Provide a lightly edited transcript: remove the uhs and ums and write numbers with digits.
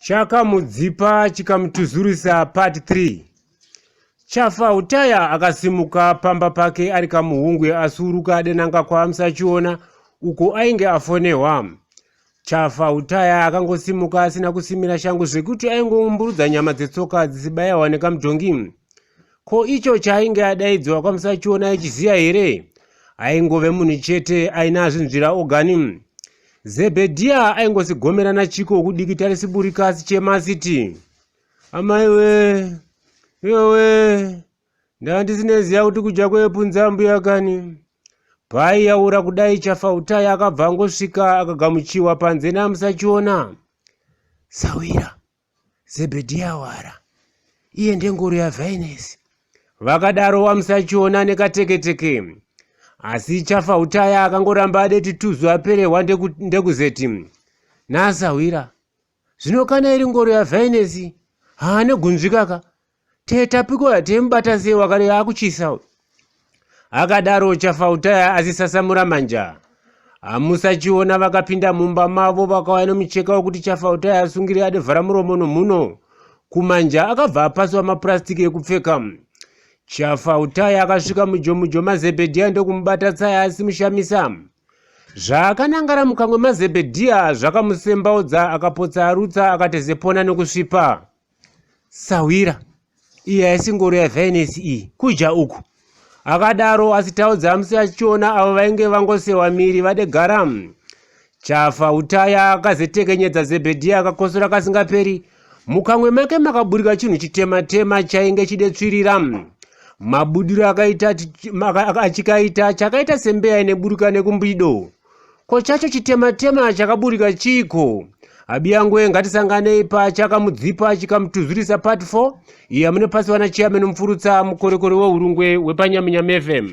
Chakamudzipa chikamutuzurisa part 3. Chafa Utaya akasimuka pamba pake ari kamuhungwe asuruka adenanga kwaAmusachiona uko ainge afonehwa. Chafa Utaya akangosimuka asina kusimira shangu zvekuti aingoumburudza nyama dzetsoka dzisibayawa nekamudhongi. Ko icho chaainge adaidzwa kwaMusachiona aichiziva here? Aingove munhu chete aina azvinzvira ogani. Zebhedhiya aingosigomera naChiko kudikita risiburika asichema asiti, Amai we, yowe, ndandisineziya kuti kudya kwepunza mbuya kani. Paaiyaura kudai Chafautai akabva angosvika akagamuchiwa panze naMusachiona. Sawira, Zebhedhiya wara, iye ndengoro yaVhainesi. Vakadaro waMusachiona nekateketeke. Asi Chafautaya akangoramba adeti tuzu aperehwa ndekuzeti. Nasahwira, zvino kana iri ngoro yaVhainesi, haane gunzvikaka. Tetapiko temubata sei wakare akuchisa uyu. Akadaro Chafautaya asisasamura manja. Hamusachiona vakapinda mumba mavo vakauya nomucheka wekuti Chafautaya asungire adevhara muromo nomhuno. Kumanja akabva apaswa mapurasitiki ekupfeka. Chafautaya akasvika mujomujo maZebhedhiya ndokumubata tsaya asimushamisa. Zvaakanangara mukamwe maZebhedhiya zvakamusembaudza akapotsa arutsa akatezepona nokusvipa. Sahwira, iyi haisi ngoro yaVhainesi iyi, kudya uku. Akadaro asi Taudza amusi achiona avo vainge vangosewa miri vade gara. Chafa Utaya akazetekenyedza Zebhedhiya akakosora kasingaperi. Mukamwe make makaburika chinhu chitema-tema chainge chidetsvirira. Mabudiro akaita achikaita chakaita sembeya ineburika nekumbido. Ko chacho chitema-tema chakaburika chiiko? Abiyangwe ngatisanganei pa chakamudzipa chikamutuzurisa part 4 iya munopasiwa nachairman Mupfurutsa mukorekore weHurungwe wepaNyaminyami FM.